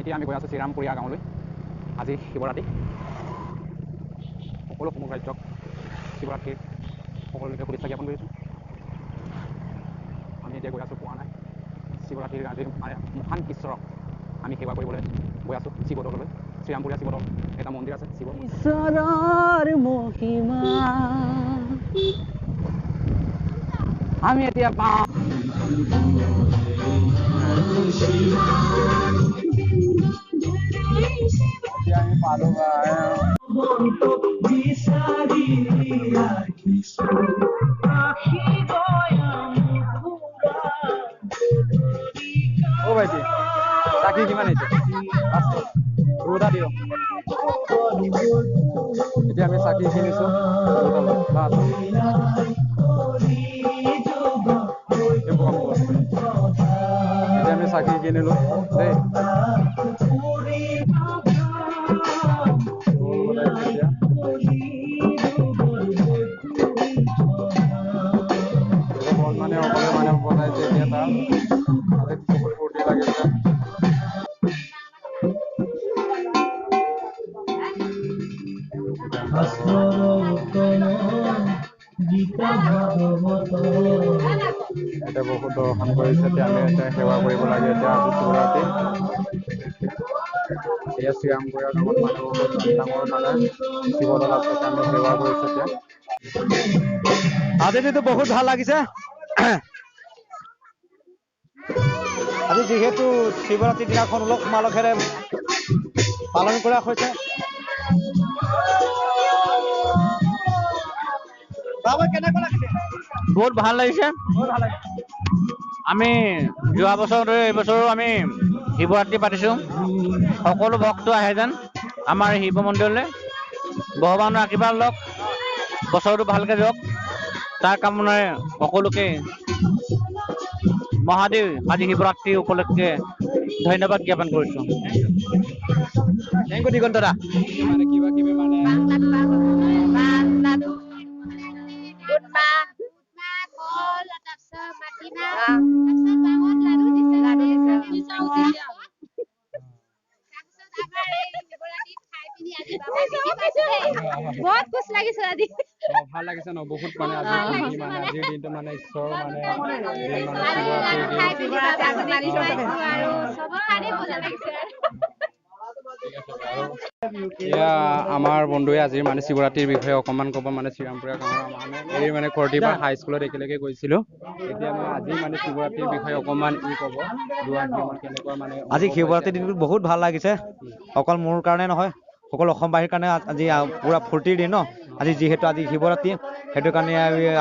এতিয়া আমি গৈ আছোঁ শ্ৰীৰামপুৰীয়া গাঁৱলৈ। আজি শিৱৰাত্ৰি, সকলো সমূহ ৰাজ্যক শিৱৰাত্ৰিৰ সকলোকে শুভেচ্ছা জ্ঞাপন কৰিছোঁ। আমি এতিয়া গৈ আছোঁ পোৱা নাই শিৱৰাত্ৰিৰ আজি মহান ঈশ্বৰক আমি সেৱা কৰিবলৈ গৈ আছোঁ শিৱদৌললৈ। শ্ৰীৰামপুৰীয়া শিৱদৌল এটা মন্দিৰ আছে, শিৱ ঈশ্বৰৰ মহিমা আমি এতিয়া পাওঁ। এতিয়া আমি পালো। অ ভাইটি, চাকি কিমান এতিয়া? দুটা দিয়ক। এতিয়া আমি চাকি কিনিছোঁ। এতিয়া আমি চাকি কিনিলো দেই। মানে সকলোৱে মানে বনাইছে এতিয়া, তাত বহুত ফূৰ্তি লাগিছে। এতিয়া বহুত দৰ্শন কৰিছে। এতিয়া আমি এতিয়া সেৱা কৰিব লাগে। এতিয়া আজি শিৱৰাত্ৰি, এতিয়া শ্ৰীৰামপুৰীয়া গাঁৱত মানে বহুত ডাঙৰ মানে শিৱদৌল আছে, আমি সেৱা কৰিছোঁ। এতিয়া আজিৰ দিনটো বহুত ভাল লাগিছে। আজি যিহেতু শিৱৰাত্ৰি দিনাখন উলহ মালহেৰে পালন কৰা হৈছে। কেনেকুৱা লাগিছে? বহুত ভাল লাগিছে। আমি যোৱা বছৰ দৰে এইবছৰো আমি শিৱৰাত্ৰি পাতিছোঁ। সকলো ভক্ত আহে যেন আমাৰ শিৱ মন্দিৰলৈ। ভগৱানৰ আশীৰ্বাদ লওক, বছৰটো ভালকে যাওক, তাৰ কামনাৰে সকলোকে মহাদেৱ আজি শিৱৰাত্ৰি উপলক্ষে ধন্যবাদ জ্ঞাপন কৰিছোঁ। Thank you দিগন্ত দা। মানে কিবা কিবি মানে বহুত খুচ লাগিছে আজি। ভাল লাগিছে ন বহুত? মানে আজি মানে আজিৰ দিনটো মানে ঈশ্বৰ মানে এয়া আমাৰ বন্ধুৱে আজিৰ মানে শিৱৰাত্ৰিৰ বিষয়ে অকণমান ক'ব। মানে শ্ৰীৰামপুৰীয়া গাঁৱৰ আমি এই মানে কৰতিপাৰ হাইস্কুলত একেলগে গৈছিলোঁ। এতিয়া মানে আজি মানে শিৱৰাত্ৰিৰ বিষয়ে অকণমান ই ক'ব কেনেকুৱা মানে আজি শিৱৰাত্ৰি দিনটো বহুত ভাল লাগিছে। অকল মোৰ কাৰণে নহয়, সকলো অসমবাসীৰ কাৰণে আজি পুৰা ফূৰ্তিৰ দিন ন আজি। যিহেতু আজি শিৱৰাত্ৰি, সেইটো কাৰণে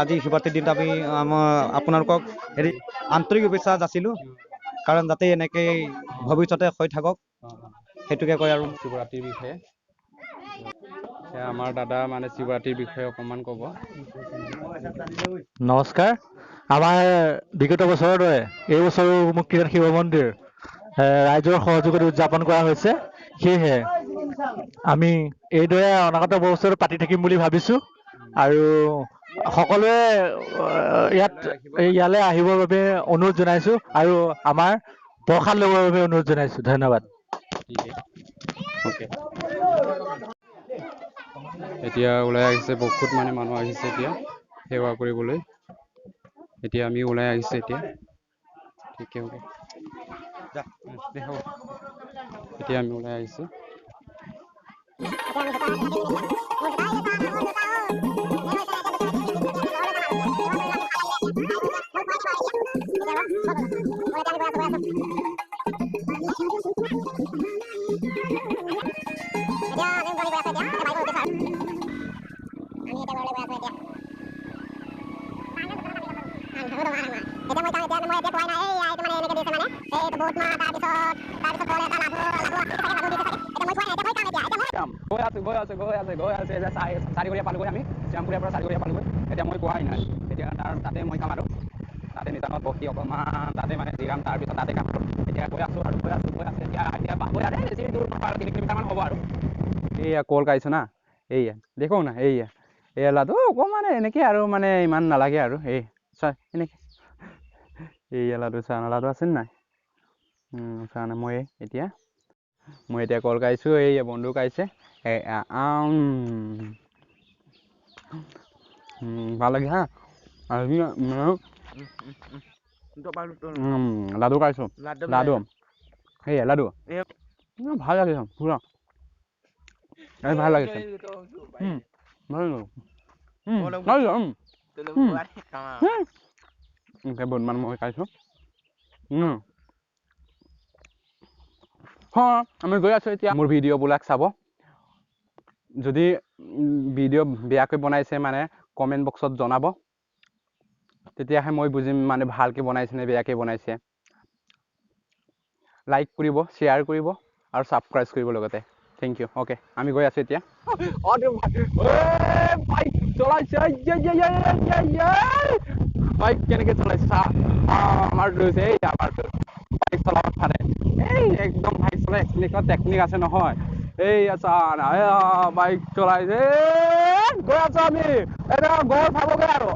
আজি শিৱৰাত্ৰিৰ দিনটো আমি আমাৰ আপোনালোকক হেৰি আন্তৰিক শুভেচ্ছা যাচিলোঁ, কাৰণ যাতে এনেকেই ভৱিষ্যতে হৈ থাকক সেইটোকে কয়। আৰু শিৱৰাত্ৰিৰ বিষয়ে আমাৰ দাদা মানে শিৱৰাত্ৰিৰ বিষয়ে অকণমান ক'ব। নমস্কাৰ। আমাৰ বিগত বছৰৰ দৰে এই বছৰো মুক্তিদান শিৱ মন্দিৰ ৰাইজৰ সহযোগত উদযাপন কৰা হৈছে। সেয়েহে আমি এইদৰে অনাগত বছৰ পাতি থাকিম বুলি ভাবিছোঁ আৰু সকলোৱে ইয়াত ইয়ালৈ আহিবৰ বাবে অনুৰোধ জনাইছোঁ আৰু আমাৰ প্ৰসাদ ল'বৰ বাবে অনুৰোধ জনাইছোঁ। ধন্যবাদ। অ'কে, এতিয়া ওলাই আহিছে বহুত মানে মানুহ আহিছে এতিয়া সেৱা কৰিবলৈ। এতিয়া আমি ওলাই আহিছে এতিয়া। ঠিকে, হ'ব হ'ব। এতিয়া আমি ওলাই আহিছোঁ। গৈ আছোঁ গৈ আছোঁ গৈ আছোঁ গৈ আছোঁ। এতিয়া চাৰিঘৰীয়া পালোগৈ আমি, শ্ৰীৰামপুৰীয়াৰ পৰা চাৰিঘৰীয়া পালোগৈ। এতিয়া মই কোৱাই নাই, এতিয়া তাৰ তাতে মই কাম আৰু তাতে নিজানত বহি অকণমান তাতে মানে জিৰাম, তাৰপিছত তাতে কাম কৰোঁ। এতিয়া গৈ আছোঁ আৰু গৈ আছোঁ গৈ আছোঁ। এতিয়া এতিয়া পাবই আৰু বেছি দূৰ নহয়, আৰু 3 কিলোমিটাৰমান হ'ব আৰু। এইয়া কল খাইছোঁ না, এইয়া দেখো না, এইয়া এইয়া লাডু অকণমান এনেকৈ আৰু মানে ইমান নালাগে আৰু। এই চা এনেকৈ এইয়া লাডু, চানা লাডু আছে নাই? চানা মই এতিয়া মই এতিয়া কল খাইছোঁ, এই বন্ধু খাইছে। ভাল লাগিছে হা। আৰু লাডু খাইছোঁ, লাডু, সেয়া লাডু ভাল লাগিছে পুৰা, ভাল লাগিছে। ভাল বৰ্তমান মই খাইছোঁ। আমি গৈ আছোঁ এতিয়া। মোৰ ভিডিঅ'বিলাক চাব, যদি ভিডিঅ' বেয়াকৈ বনাইছে মানে কমেণ্ট বক্সত জনাব, তেতিয়াহে মই বুজিম মানে ভালকৈ বনাইছে নে বেয়াকৈ বনাইছে। লাইক কৰিব, শ্বেয়াৰ কৰিব আৰু ছাবস্ক্ৰাইব কৰিব লগতে। Thank U. Okay, আমি গৈ আছোঁ এতিয়া। বাইক চলাইছে, বাইক কেনেকৈ চলাইছে আমাৰ লৈছে। এই আমাৰ বাইক চলাব পাৰে, এই একদম বাইক চলাই এনেকুৱা টেকনিক আছে নহয়। এই আচ্ছা, বাইক চলাইছে, গৈ আছো আমি, এতিয়া ঘৰ পাবগৈ আৰু।